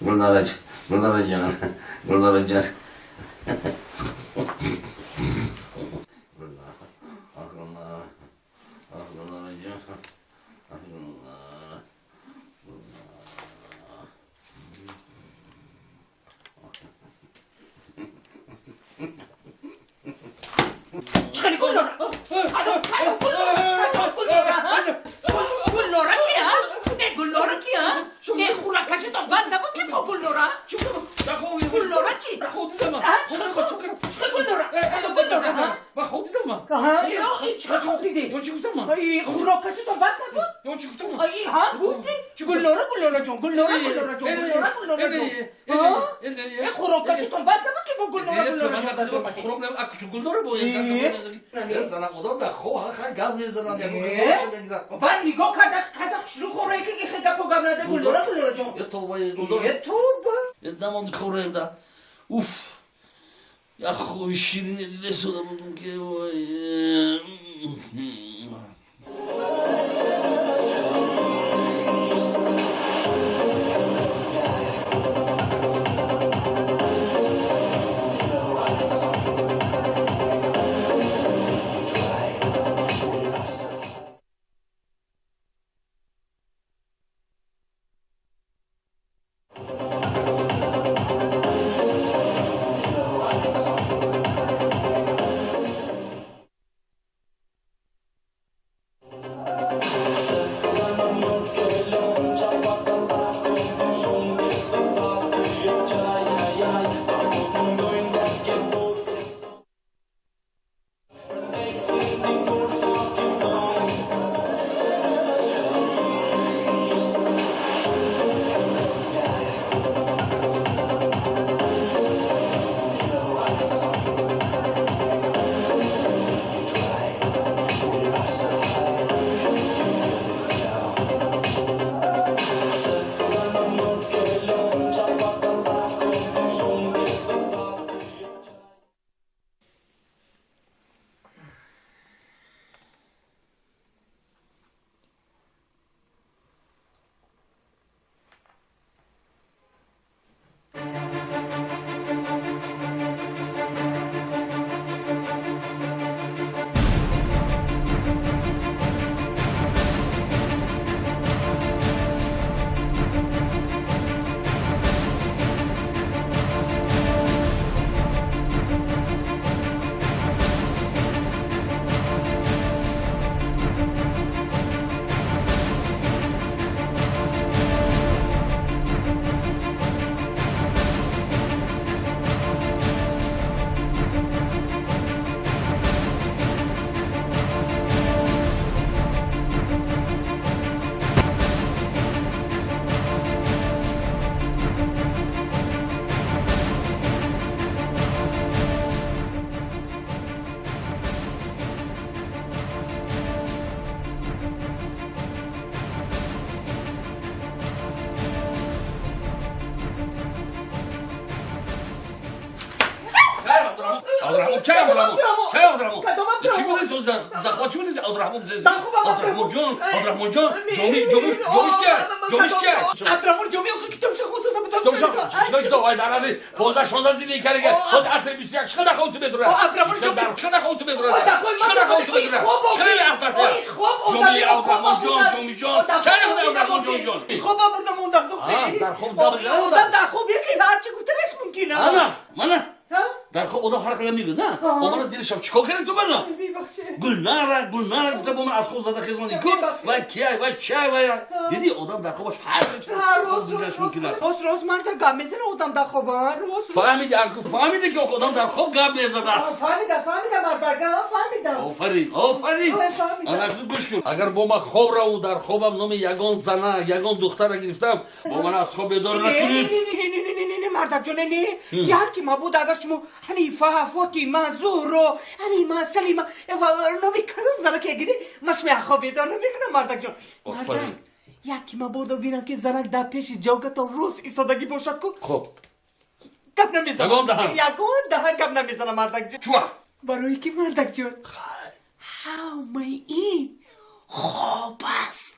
Гулнара, Гулнара ҷон, Гулнара ҷон. Уф! Я хуй ширин десуда будум ки вой. Чикор кардӣ ту мана? Гулнара, Гулнара гуфта бо ман аз хоб зада хезонӣ. Кун вай кияй, вай чай, вай. Дидӣ одам дар хобаш ҳар чиз мумкин аст. Рост, рост марда гап мезана одам дар хоб, рост. Фаҳмидӣ, фаҳмидӣ ки одам дар хоб гап мезадааст. Фаҳмидам, фаҳмидам мардага, фаҳмидам. Офарин, офарин. Ана гӯш кун. Агар бо ман хоб раву дар хобам номи ягон зана, ягон духтара гирифтам, бо ман аз хоб бедор накунед. Не, мардакҷон, не. Яке мабод агар шумо Ҳанифа, Фотима, Зуҳро, Ҳалима, Салима ва номи кадом зана ки гирӣ, ман шумо аз хоб бедор намекунам, мардакҷон. Офарин. Яке мабодо бинам ки занак дар пеши ҷавгатон рост истодагӣ бошад ку. Хоб. Гап намезанам. Ягон даҳан. Ягон даҳан гап намезанам, мардакҷон. Чуа? Барои ки мардакҷон, ҳамаи ин хоб аст.